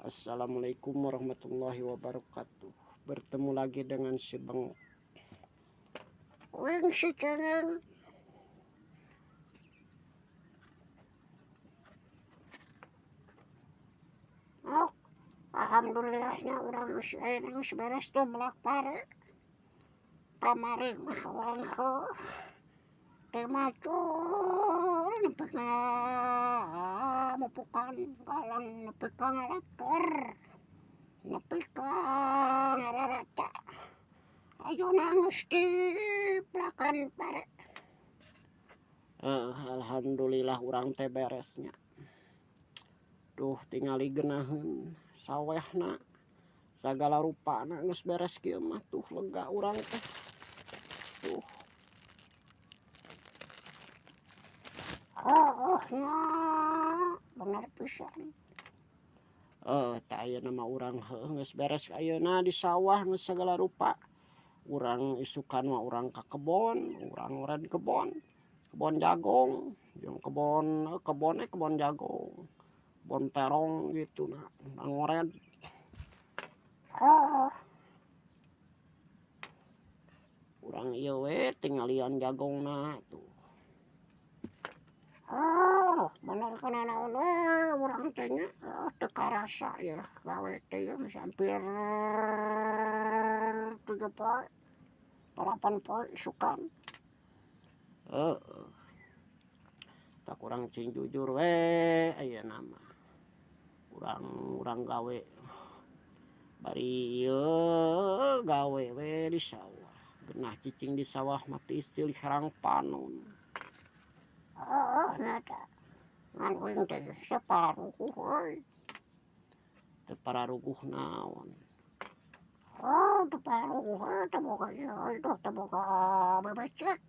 Assalamualaikum warahmatullahi wabarakatuh. Bertemu lagi dengan si Bengok. Wing si cengeng. Oh, alhamdulillahnya urang geus aya geus beres tuh melak pare. Kamari mah urang heuh teu macul nepi ka mupukan galang nepi ka ngalektor nepi ka ngararata ayeuna geus dipelakan pare. Alhamdulillah urang teh beres nya. Duh tingali geunaheun sawehna sagala rupana geus beres kieu mah tuh lega urang teh tuh. Heuh nya bener pisan. Tah ayeuna mah urang heuh geus beres ayeuna di sawah geus sagala rupa urang isukan mah urang ka kebon urang ngored kebon. Kebon jagong jeung kebon kebon eh kebon jagong kebon terong gitu nah ngored heuh urang ieu we tingalian jagongna tuh heuh bener kana naon we urang teh nya teu karasa yeuh gawe teh geus hampir tujuh poe dalapan poe isukan. Heeh tah kurang cing jujur we ayeuna mah urang urang gawe bari ieu gawe we di sawah genah cicing di sawah mah tiis tilih herang panon. Heuh nya teh ngan uing teh sapararuguh euy. Teu pararuguh naon. Oh teu pararuguh euy teu boga ieu euy duh teu boga bebecek.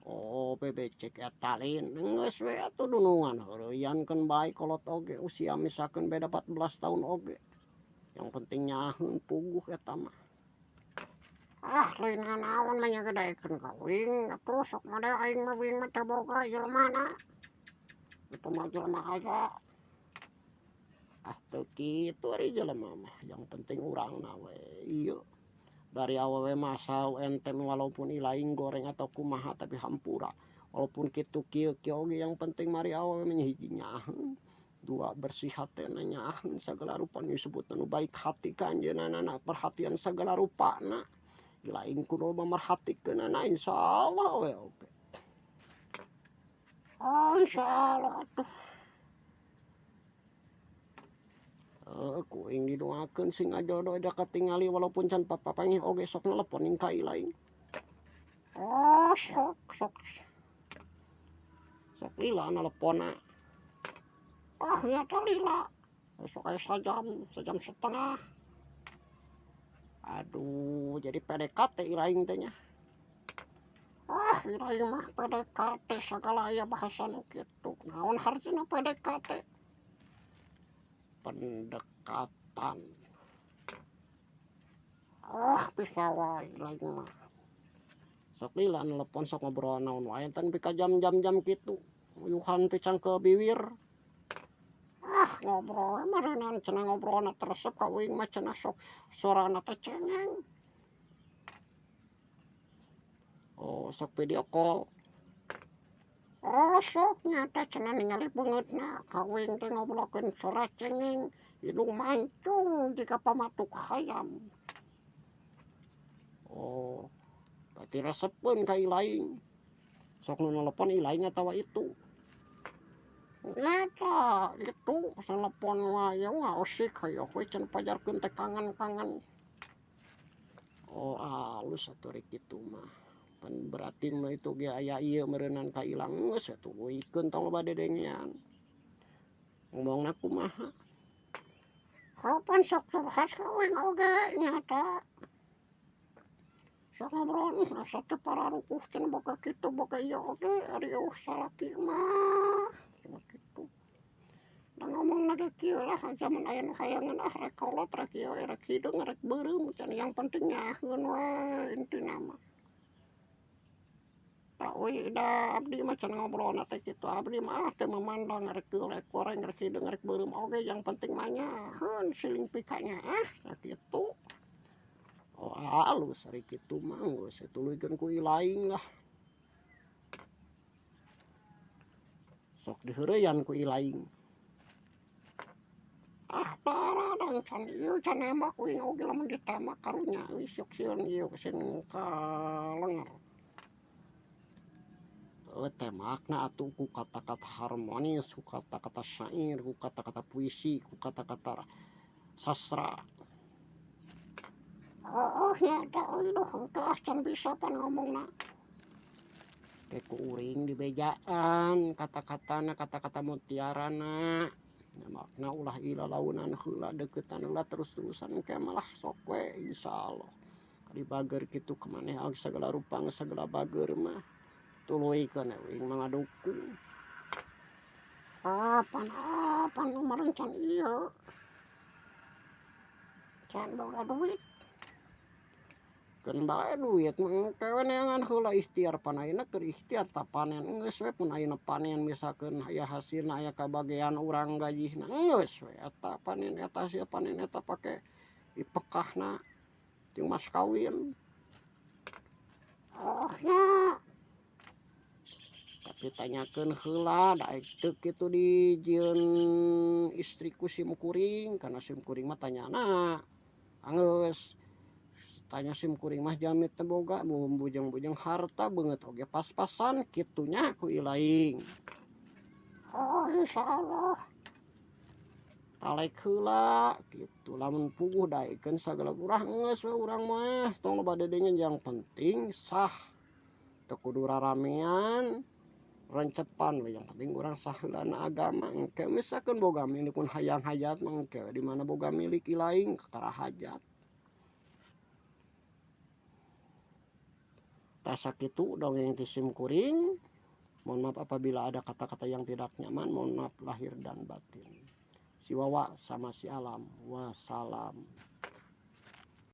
Oh bebecek eta lain geus we atuh dunungan heureuyankeun bae kolot oge usia misalkeun beda 14 tahun oge yang penting nyaaheun puguh eta mah. Ah lain nanaon mah nya ge daekeun ka uing atuh sok mah aing mah uing mah teu boga jelema na. Itu mah jelema aya. Ah teu kitu ari jelema mah yang penting urangna we ieu dari awewe mah asal ente walaupun ilaing goreng atau kumaha tapi hampura walaupun kitu kieu kieu oge yang penting mah ari awewe mah hiji nyaaheun dua bersih hatena nyaaheun sagala rupa nu disebutna nu baik hati ka anjeunna perhatian sagala rupana ilaing ku loba merhatikeunana insyaallah we oge. Oh insyaallah atuh. Ku aing didoakeun sing ngajodoh da katingali walaupun can papanggih oge sok nelepon ning ka ilaing. Oh sok sok sok lila neleponna. Ah nya teh lila sok aya sajam sajam setengah. Aduh jadi PDKT ilaing teh nya. Ah ilaing mah PDKT sagala aya bahasa nu kitu naon hartina PDKT. Pendekatan. Ah bisa wae lain mah. Sok lila nelepon sok ngobrol naon wae teh nepi ka jam-jam-jam kitu. Uyuhan teh cangkeul biwir. Ah ngobrol we mareunan cenah ngobrolna teh resep ka uing mah cenah sok sorana teh cengeng. Oh sok video call. Oh sok nya teh cenah ningali beungeutna ka uing teh ngobrolkeun sora cengeng hidung mancung jiga pamatuk hayam. Oh berarti resepeun ka ilaing. Sok nu nelepon ilaing atawa itu. Nyata itu telepon wae ngaosik hayoh we cenah pajarkeun teh kangen-kangen. Oh alus atuh rek kitu mah. Pan berarti mah itu ge aya ieu meureunan ka ilang geus we tuluikeun tong loba dedengean. Ngomongna kumaha? Kapan sok curhat ka uing oge nyata. Sok ngobrol asa teu pararuguh cenah boga kitu boga ieu oge ari eueuh salaki mah cenah kitu. Da ngomongna ge kieu lah zaman aya nu hayangeun ah rek kolot rek ieu rek hideung rek beureum cenah yang penting nyaaheun we intina mah. Tah Euy da abdi mah cenah ngobrolna teh kitu, abdi mah ah teu memandang rek rek goreng rek hideung rek beureum oge yang penting mah nyaaheun siling pikanya ah sakitu. Oh alus ari kitu mah geus dituluykeun ku ilaing lah. Sok diheureuyan ku ilaing. Ah tara can ieu can nembak uing oge lamun ditembak karunya euy sok sieun ieu sieun kalenger. Heuh tembakna atuh ku kata-kata harmonis, ku kata-kata syair, ku kata-kata puisi, ku kata-kata sastra. Heueuh nya eta euy duh henteu ah can bisa pan ngomongna. Ke ku uring dibejaan kata-katana kata-kata mutiarana. Nembakna ulah ilalaunan heula deuketan heula terus-terusan engke mah lah sok we insyaallah. Ari bager kitu ka maneh sagala rupa sagala bager mah tuluykeun we uing mah ngadukung. Ah pan ah pan meureun can ieu can boga duit. Keun bae duit mah engke we neangan heula ikhtiar pan ayeuna keur ikhtiar tah panen geus we pun ayeuna panen misalkeun aya hasilna aya kabagean urang gajihna geus we eta panen eta hasil panen eta pake ipekahna jeung mas kawin. Oh nya tapi tanyakeun heula da aing teu kitu dijieun istri ku sim kuring kana sim kuring mah tanyana anggeus. Tanya sim kuring mah jalmi teu boga bujang-bujang harta beungeut oge pas-pasan kitu nya ku ilaing. Oh insyaallah talek heula kitu lamun puguh daekeun sagala urang geus we urang mah tong loba dedengen yang penting sah teu kudu raramean rencepan we yang penting urang sah heula na agama engke misalkeun boga milik mun hayang hajat mah engke we di mana boga milik ilaing kakara hajat. Tah sakitu dongeng ti sim kuring, mohon maaf apabila ada kata-kata yang tidak nyaman, mohon maaf lahir dan batin. Si Wawa sama si Alam, wassalam.